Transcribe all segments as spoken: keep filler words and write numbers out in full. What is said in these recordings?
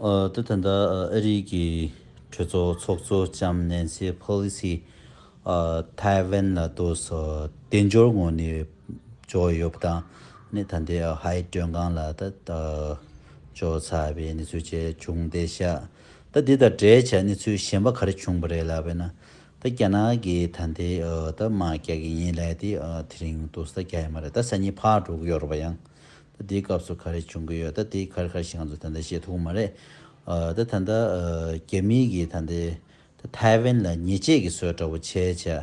ཨ་ད་ད་ལྟ་ཨ་རིའི་གི་གྲོས་ཚོགས་ཚོགས་གཙོ་ལྕམ་ནན་སི་ཕེ་ལོ་སི་ཨ་ཐའེ་ཝན་ལ་དུས་སུ་དལ་འབྱོར་ངོས་ནས་འབྱོར་ཡོད་པ་དང་། ནི་ད་ལྟའི་ཨ་ཧའེ་མགྲོན་ཁང་ལ་ད་ཨ་འབྱོར་ཚར་བའི་གནས་ཚུལ་བཅས་བྱུང་བསྡད་ཤག་ད་འདི་དང་འབྲེལ་བྱས་གནས་ཚུལ་གཞན་པ་ག་རེ་བྱུང་བ་རེད་ལབ་པ་ཡིན་ན། ད་རྒྱ་ནག་གིས་ད་ལྟའི་ཨ་ད་དམག་རྒྱག་གི་ཡིན་ལབ་དེ་ཨ་དེ་རིང་དུས་སུ་ད་རྒྱག་ཡོད་མ་རེད། ད་སང་ཉིན་ཕར་འགྲོ་གི་ཡོད་རེད་པ། ཡང་ད་དེའི་སྐབས་སུ་ག་རེ་བྱུང་གི་ཡོད། ད་དེ་ག་རེ་ག་རེ་ཞིག་ང་ཚོ་ད་ལྟ་བཤད་ཐུབ་ཀྱི་མ་རེད། ཨ་ད་ད་ལྟ་ཨ་རྒྱ་མི་གིས་ད་ལྟའི་ད་ཐའེ་ཝན་ལ་ཉེས་ཆད་ཀྱི་བཟོ་འདྲ་བོ་བྱས་བྱས།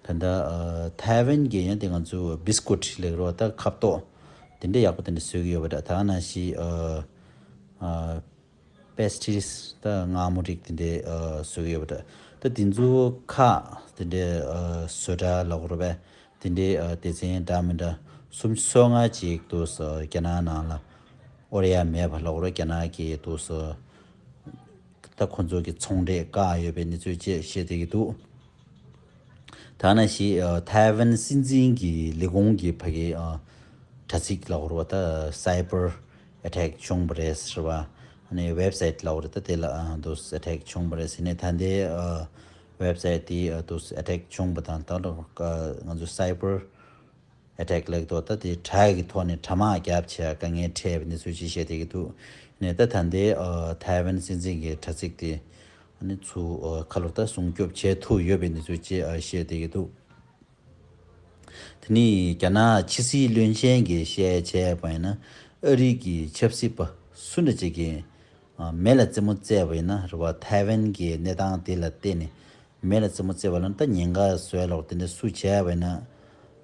ད་ལྟ་ཨ་ཐའེ་ཝན་གྱི་ཡང་དེ་ང་ཚོ་བི་སི་ཀུཊ་ལབ་ཀྱི་རེད་པ། ད་ཁ་དོག་དེ་འདྲ་ཡག་པོ་དེ་འདྲ་བཟོ་གི་ཡོད་པ་འདྲ། ད་ནང་བཞིན་ཨ་ཨ་པེ་སི་ཊི་རིས་ད་མངར་མོ་རིགས་དེ་འདྲ་ཨ་བཟོ་གི་ཡོད་པ་འདྲ། ད་དེ་ཚོ་ཁག་དེ་འདྲ་ཨ་བཟོ་གྲྭ་ལབ་ཀྱི་རེད་པ། དེ་འདྲའི་ཨ་སྡེ་ཚན་འདྲ་མི་འདྲ་སུམ་ཅུ་སོ་ལྔ་ཅིག་དུས་སུ་རྒྱ་ནག་ནང་ལ་དབོར་ཡ་མེད་པ་ལབ་ཀྱི་རེད། རྒྱ་ནག་གིས་དུས་སུ་ད་ཁོ་ཚོ་གི་ཚོང་འབྲེལ་བཀག་ཡོད་པའི་གནས་ཚུལ་བཅས་བཤད་བསྡད་ཀྱི་འདུག་ད་ནང་བཞིན་ཨ་ཐའེ་ཝན་སྲིད་འཛིན་གྱི་ལས་ཁུངས་ཀྱི་ཕ་གི་ཨ་དྲ་ཚིགས་ལབ་ཀྱི་རེད་པ། ད་སའི་བར་ཨེ་ཊེག་བྱུང་བ་རེད་ཟེར་བ། ཨ་ནི་ཝེབ་སའིཊ་ལབ་ཀྱི་རེད། ད་དེ་ལ་ཨ་དུས་ཨེ་ཊེག་བྱུང་བ་རེད་ཟེར་ནས། ད་ལྟའི་ཨ་ཝེབ་སའིཊ་དེ་ཨ་དུས་ཨེ་ཊེག་བྱུང་བ་དང་། ད་ལྟ་ང་ཚོ་སའི་བར་ཨེ་ཊེག་ལབ་ཀྱི་འདུག་ད་དེ་དྲ་གི་ཐོག་ནས་དྲ་དམག་བརྒྱབ་བྱས་དཀའ་ངལ་འཕྲད་པའི་གནས་ཚུལ་ཅིག་བཤད་བསྡད་ཀྱི་འདུག་ནས་ད་ད་ལྟའི་ཨ་ཐའེ་ཝན་སྲིད་འཛིན་གྱི་དྲ་ཚིགས་དེ་ཨ་ནི་ཚུར་ཨ་ཁ་ལོ་ད་སྲུང་སྐྱོབ་བྱེད་ཐུབ་ཡོད་པའི་གནས་ཚུལ་ཅིག་ཨ་བཤད་བསྡད་ཀྱི་འདུག་དེ་ནས་རྒྱ་ནག་ཕྱི་སྲིད་བློན་ཆེན་གྱིས་བཤད་བྱས་པ་ཡིན་ན། ཨ་རི་གི་ཆབ་སྲིད་པ་སུ་འདྲ་ཅིག་གིས་ཨ་མེ་ལ་རྩེད་མོ་རྩེས་པ་ཡིན་ན་རེད་པ། ཐའེ་ཝན་གྱི་གནས་སྟངས་དེ་ལ་བལྟས་ནས་མེ་ལ་རྩེད་མོ་རྩེས་པ་ལ་ད་ཉེན་ཁ་བཟོས་ལབ་དེ་འདྲ་སུ་བྱས་པ་ཡིན་ན།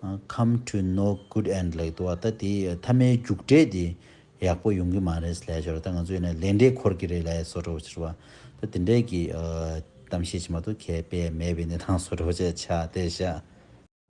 ཨ་come to no good end ལབ་འདུག་པ། ད་དེ་མཐའ་མའི་མཇུག་འབྲས་དེ་ཡག་པོ་ཡོང་གི་མ་རེད་ལབ་ཞོར། ད་ང་ཚོ་ཡིན་ན་ལས་འབྲས་འཁོར་གྱི་རེད་ལབ་བཟོ་འདྲ་བོ་ཅིག་རེད་པ། ད་དེ་འདྲའི་གི་ཨ་གཏམ་བཤད་ཅིག་མ་གཏོགས་གལ་དཔེ་མེད་པའི་གནས་སྟངས་བཟོ་འདྲ་བོ་ཅིག་ཆགས་བསྡད་ཤག